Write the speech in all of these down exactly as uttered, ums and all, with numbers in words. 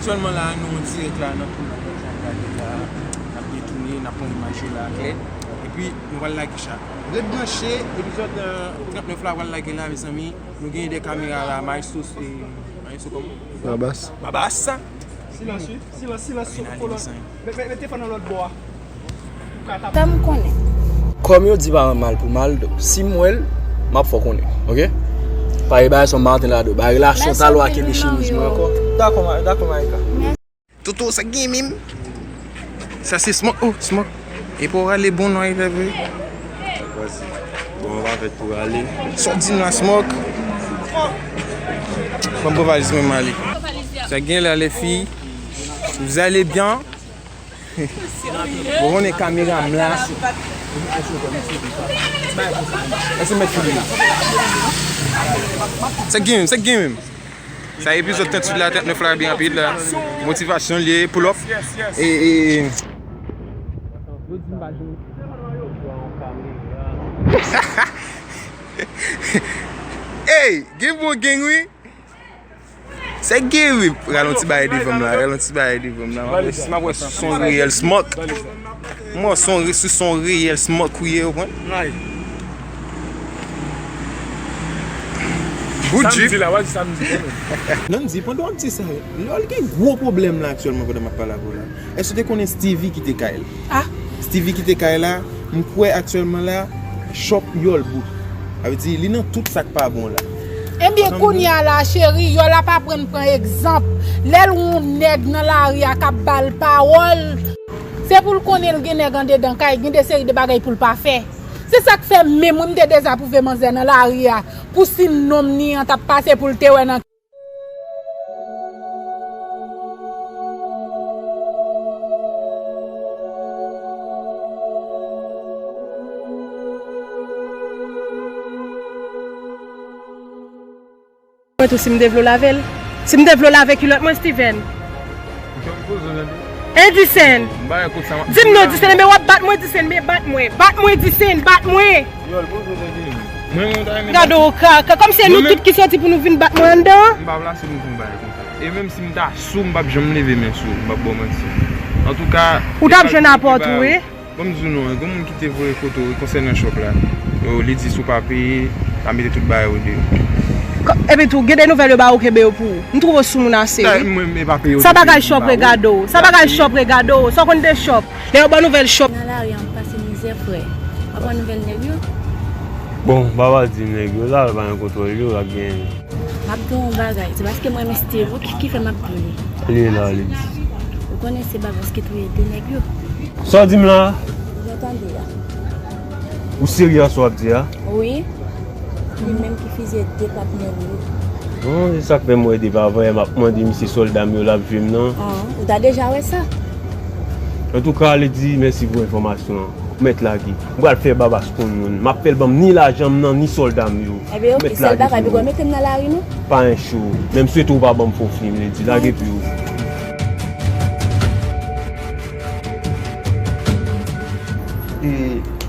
Aktyèlman la, nou an dirèk la nan tounay la, jan n gade la, n ap detounen, n ap pran imaj yo la klè. Epi, nou pral lage chat. Ret branche, epizòd, euh, trannèf la pral lage la, mezanmi. Nou gen de kamera la, Maestro, eh, Maestro kòman? Babas. Babas. Silans, wi. Silans, silans, sou kolòn. Mete, mete, mete fò nan lòt bò a. Sa m konnen. Kòm yo di pa mal pou mal, donk, si m wè l, m ap fè w konnen, oke? Paske bagay sa m pa antre ladan. Bagay relasyon talwa kenbe chemiz mwen ankò. Dakò, ma-, dakò, Maïka. Toto, sa gen menm? Sa se Smoke, oh, Smoke. E pou rale bon non, e vre. Bon, on va avec pou rale. Sa w di nou a Smoke? Ban m pran valiz mwen, m ale. Sa gen la, les filles? Vous allez bien? Bon, konnen kamera m la. Èske mèt fini la? Sa gen menm, sa gen menm. Sa epizòd tranntuit la, trannèf la, byen rapid la. Motivasyon l ye, pull up. E, e, Ey, gen bon gang, wi. Se gen, wi. Rale yon ti bagay devan m la, rale yon ti bagay devan m la. M ap wè si m ap wè si se yon reyèl Smoke. M wè si se yon re-, si se yon reyèl Smoke ou ye, ou konprann? Good G. Samdi la, w a di samdi kanmenm. Nandy, pandan w ap di sa, Lòl gen gwo pwoblèm la aktyèlman pandan m ap pale avè w la. Èske w te konnen Steevy kite kay la? Ah. Steevy kite kay la, m kwè aktyèlman la, shop Yòl bout. Sa vle di, li nan tout sa k pa bon la. Ebyen, kounye a la, cheri, Yòl ap aprann pran egzanp. Lè l wè yon nèg nan lari a k ap ba l pawòl, se pou l konnen l gen nèg andedan kay, gen de seri de bagay pou l pa fè. Se sa k fè menm wi m te dezapwouve manzè nan lari a, pou si nonm ni an t ap pase pou l te wè nan Mwen tou, si m te vle w lave l? Si m te vle w lave kilòt mwen, Steven? Disen. Di m non, Disen, men w ap bat mwen, Disen, men bat mwen. Bat mwen, Disen, bat mwen. Gade w kaka, kòmsi se nou tout ki soti pou nou vin bat mwen anndan an. M pa plase nou pou m bay konsa. E menm si m ta sou, m p ap janm leve men sou ou, m p ap ba w manti. Antouka, ou t ap jwenn apòt ou, wi. Ban m di w non, gen moun ki te voye foto konsènan shop la. Yo, li di si w pa peye, l a mete tout bagay yo deyò. Epi tou, gen de nouvèl yo ba ou, kenbe yo pou ou. M twouve w sou moun ase, wi. Sa bagay shop regade w. Sa bagay shop regade w. Sa w konn de shop? Lè yo ba w nouvèl shop. Nan lari a, m pase mizè, frè. W ap pran nouvèl nèg yo? Bon, papa di nèg yo la, l pa gen kontwòl yo, l ap gen. M ap di w yon bagay. Se paske m renmen Steve wi ki, ki fè m ap di w li. Li la, li di. Ou konnen se Babas ki touye de nèg yo. Sa w di m la? Ou tande a? Ou serye a sa w ap di a? Wi. Li menm ki fizye de patnè l yo. Bon, se sa k fè m wè depi avan yè m ap mande misye sòlda m yo l ap jwe m nan. An, ou ta deja wè sa. Antouka, Lady, mèsi pou enfòmasyon an. Ou mèt lage. M pral fè Babas konn moun. M ap fè l ban m ni lajan m nan, ni sòlda m yo. Ebyen, oke, sèl bagay, poko mete m nan lari, non? Pa gen cho. Men m swete w pa ban m fo flim, Lady. Lage pye w. E,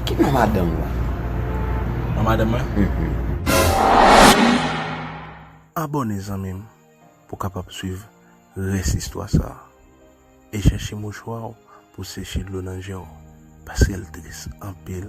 ki, ki non madanm ou a? Non madanm mwen? Mhm. Abòne, zanmi m, pou w kapab swiv rès istwa sa a. E chèche mouchwa w pou seche dlo nan je w, paske l tris anpil.